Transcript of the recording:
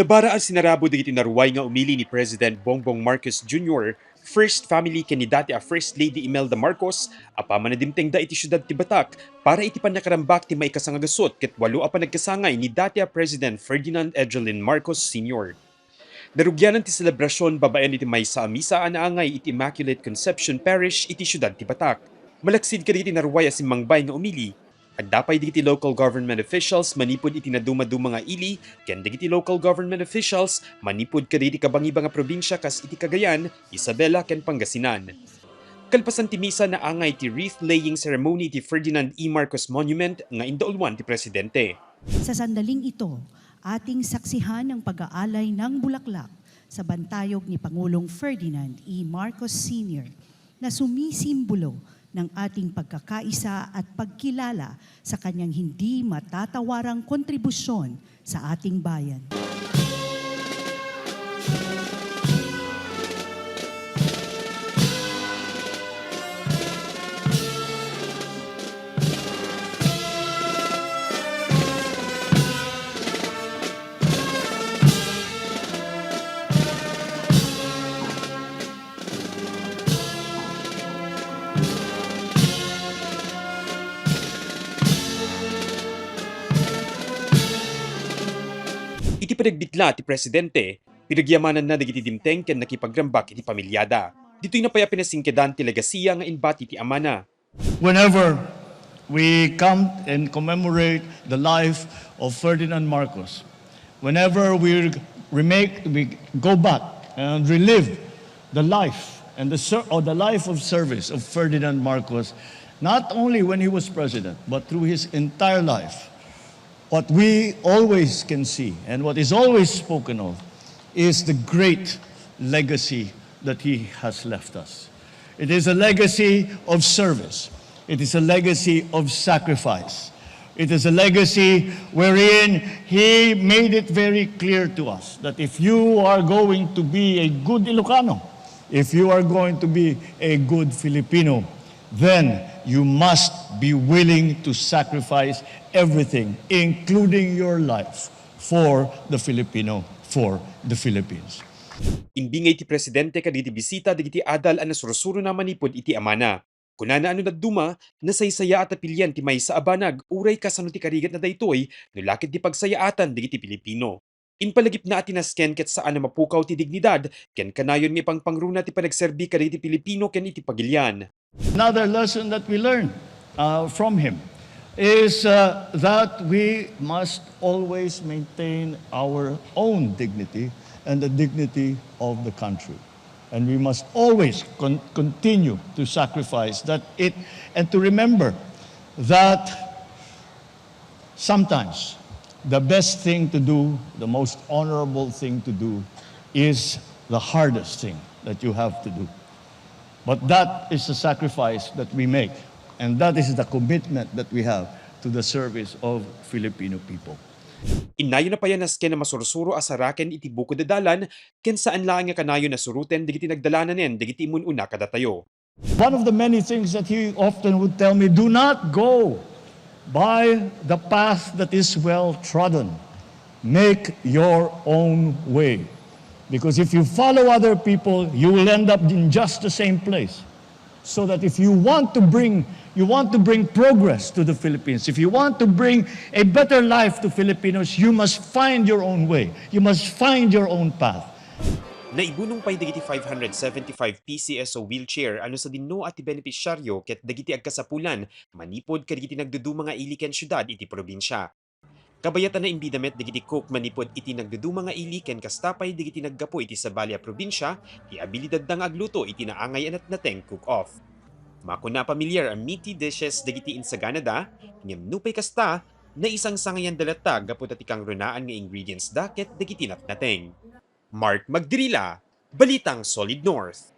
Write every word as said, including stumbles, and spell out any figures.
Nabara a sinarabo dagiti naruay nga umili ni President Bongbong Marcos Junior, First Family ken ni dati a First Lady Imelda Marcos, apaman a dimtengda iti siudad ti Batac para iti pannakarambak ti maikasanga gasut ket walo a panagkasangay ni dati a President Ferdinand Egelin Marcos Senior. Narugianan ti selebrasion babaen iti maysa a misa a naangay iti Immaculate Conception Parish iti siudad ti Batac. Malaksid kadagiti naruay a simmangbay nga umili, adda pay dagiti local government officials manipud iti nadumaduma nga ili ken dagiti local government officials manipud kadagiti kabangiba nga probinsia kas iti Cagayan, Isabela ken Pangasinan. Kalpasan ti misa, naangay ti wreath-laying ceremony iti Ferdinand E. Marcos Monument nga indauluan ti presidente. Sa sandaling ito, ating saksihan ang pag-aalay ng bulaklak sa bantayog ni Pangulong Ferdinand E. Marcos Senior na sumisimbolo ng ating pagkakaisa at pagkilala sa kanyang hindi matatawarang kontribusyon sa ating bayan. Iti panagbitla ti presidente, pinagyamananna dagiti dimteng ken nakipagrambak iti pamilyada. Ditoy na pay a pinasingkedan ti legasiya nga inbati ti amana. Whenever we come and commemorate the life of Ferdinand Marcos, whenever we remake, we go back and relive the life and the ser- or the life of service of Ferdinand Marcos, not only when he was president but through his entire life, what we always can see and what is always spoken of is the great legacy that he has left us. It is a legacy of service. It is a legacy of sacrifice. It is a legacy wherein he made it very clear to us that if you are going to be a good Ilocano, if you are going to be a good Filipino, then you must be willing to sacrifice everything, including your life, for the Filipino, for the Philippines. Imbingay ti presidente kadagiti bisita dagiti adal a nasursurona manipud iti amana. Kunana a no dadduma, nasaysayaat a pilian ti maysa a banag uray kasano ti karigatna daytoy no la ket di pagsayaatan dagiti Pilipino. Impalagipna a ti nasken ket saan a mapukaw ti dignidad ken kanayon nga ipangpangruna ti panagserbi kadagiti Pilipino ken iti pagilian. Another lesson that we learn uh, from him is uh, that we must always maintain our own dignity and the dignity of the country. And we must always con- continue to sacrifice that it and to remember that sometimes the best thing to do, the most honorable thing to do, is the hardest thing that you have to do. But that is the sacrifice that we make, and that is the commitment that we have to the service of Filipino people. Innayon a pay a nasken a masursuro a saraken iti bukod a dalan ken saan laeng nga kanayon a suroten dagiti nagdalananen dagiti immun-una kadatayo. One of the many things that he often would tell me, do not go by the path that is well trodden. Make your own way. Because if you follow other people, you will end up in just the same place. So that if you want to bring you want to bring progress to the Philippines, if you want to bring a better life to Filipinos, you must find your own way. You must find your own path. Naibunong pay dagiti five hundred seventy-five P C S O wheelchair a no sadino a ti benepisyaryo ket dagiti agkasapulan manipud kadagiti nagduduma nga ili ken siudad iti probinsia. Kabayat a naimbida met dagiti cook manipud iti nagduduma nga ili ken kasta pay dagiti naggapu iti sabali a probinsia ti abilidadda nga agluto iti naangay a natnateng cook-off. Makuna a pamilyar a meaty dishes dagiti insaganada, ngem nupay kasta, naisangsangayan da latta gapu ta ti kangrunaan nga ingredients da ket dagiti natnateng. Mark Magdirila, Balitang Solid North.